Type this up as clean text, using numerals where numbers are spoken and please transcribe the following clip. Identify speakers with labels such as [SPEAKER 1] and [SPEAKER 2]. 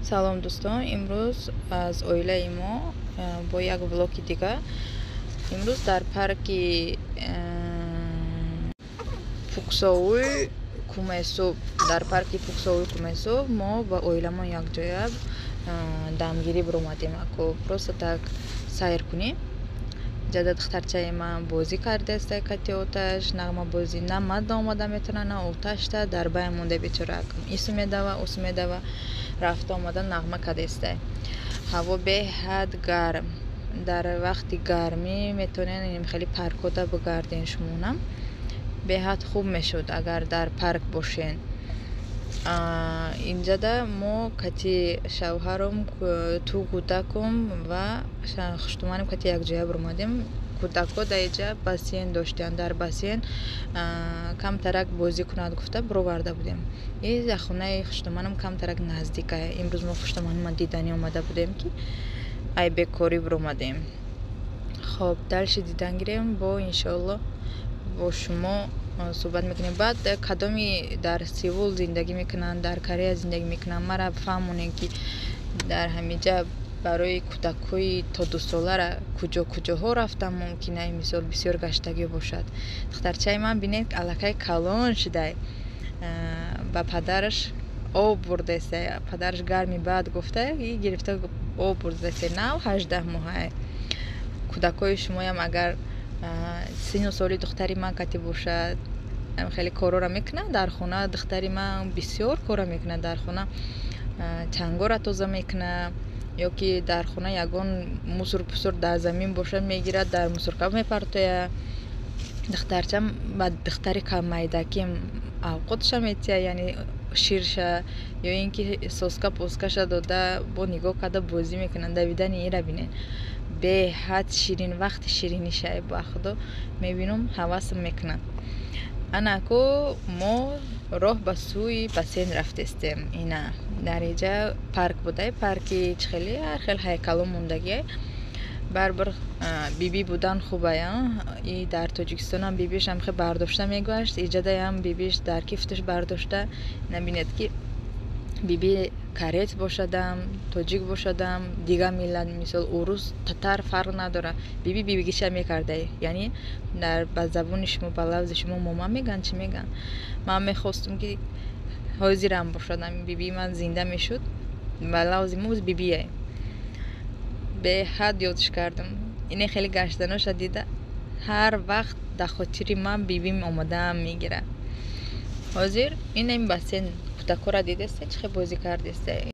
[SPEAKER 1] Салом, дӯстон! Имрӯз аз оилаи мо бо як влоги дига. Имрӯз дар парки Пуксоуй Кумесуб, дар парки Пуксоуй Кумесуб мо ба оиламон якҷоя дамгирӣ биромадем, ако просто так сайр кунем. Ҷада духтарчаи ман бозӣ кардааст кати оташ, нағмабозӣ. На мадда омада метавона, на оташта дар байн монда, бечора. Ису медава, усу медава, рафта омада нағма кардааста. Ҳаво беҳад гарм. Дар вақти гармӣ метавонед хеле паркода бигарден. Шумонам беҳад хуб мешуд, агар дар парк бошен. Инҷада мо кати шавҳарам, ту кӯдакум ва хуштуманам кати якҷоя биромадем. Кӯдакҳо дар инҷа бассейн доштанд, дар бассейн камтарак бозӣ кунад гуфта бироварда будем. И дар хонаи хуштуманам камтарак наздика. Имрӯз мо хуштуманима диданӣ омада будем, ки ай бекорӣ биромадем. Хоб, дальше дидан гирем, бо иншоалло бо шумо суҳбат мекунем. Баъд кадоми дар Сеул зиндагӣ мекунанд, дар Корея зиндагӣ мекунанд, мара фаҳмонем, ки дар ҳаминҷа барои кӯдакҳои то 2 солара куҷо куҷоҳо рафтан мумкин. Ай мисол, бисёр гаштагӣ бошад. Духтарчаи ман, бинед, аллакай калон шудай, ба падараш об бурдаста. Падараш гарми баъд гуфта, и гирифта об бурдаста. Нав 18 моҳа. Кӯдакҳои шумоям агар сину соли духтари ман кати бошад, хеле корора мекунад дар хона. Духтари ман бисёр кора мекунад дар хона: чангора тоза мекунад ё ки дар хона ягон мусор пусор дар замин бошад, мегирад, дар мусорка мепартояд. Духтарчам ба духтари майдаким авқотша метиҳад, яъне ширша ё ин ки соска поскаша дода, бо нигоҳ карда бозӣ мекунанд. Давидани ира бинед, беҳад ширин. Вақти ширинишай, ба худо, мебинам, ҳавасм мекунад. Анаку мо роҳ ба сӯи бассейн рафтестем. Ина дар инҷа парк будай, парки чихели ҳар хел ҳайкало мондагиай. Барбар бибӣ будан хубая. И дар Тоҷикистонам бибишам хе бардошта мегашт, иҷадаям бибиш дар кифташ бардошта. Набинед, ки биби кореец бошадам, тоҷик бошадам, дигар миллат, мисол, урус, татар, фарқ надорад, биби бибигиша мекардай. Яъне дар ба забони шумо, ба лафзи шумо мома мегӯянд, чӣ мегӯянд? Ман мехостум, ки ҳозирам бошадам, бибии ман зинда мешуд. Ба лавзи мо бибие. Беҳад ёдш кардам. Ине хеле гаштаноша дида, ҳар вақт дар хотири ман бибим омадаам мегирад. Ҳозир ин бассейн, кӯдакҳоро дидесте, чӣ хел бозӣ кардесте.